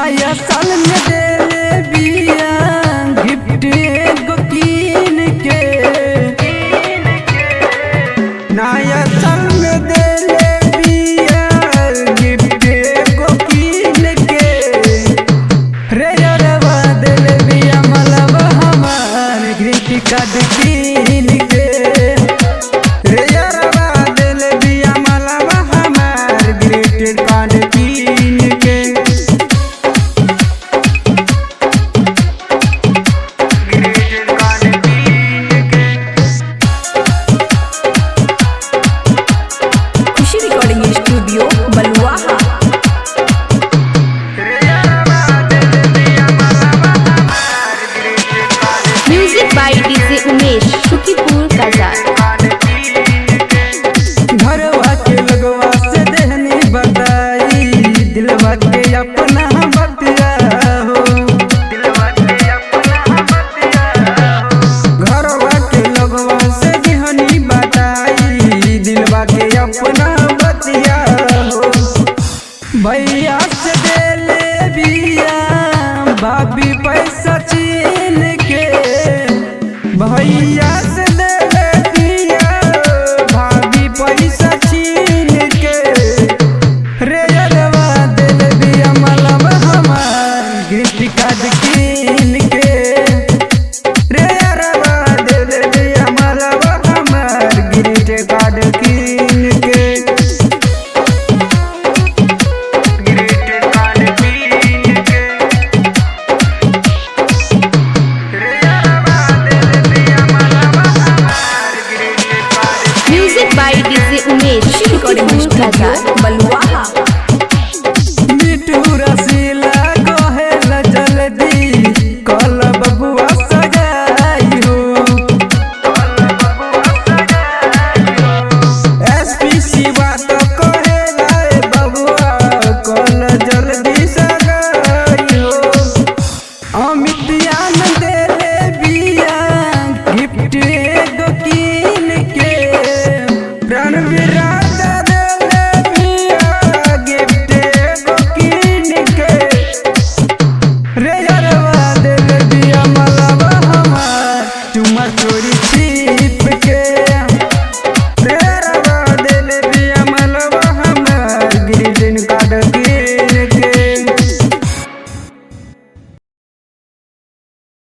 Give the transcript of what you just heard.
नया साल में देले बिया गिफ्ट एगो कीन के। नया साल में देले बिया गिफ्ट एगो कीन के। रे अरवा देले बिया मलबा हमार ग्रीटिंग कार्ड कीन के। रे अरवा देले बिया मलबा हमार ग्रीटिंग कार्ड कीन के। खुशी recording studio Baluaha. Music by DJ Umesh, Sukhipur Bazar. घरवा के लगवा से देहनी बताई दिलवा के अपना बतिया हो। घरवा के लगवा से देहनी बताई दिलवा के अपना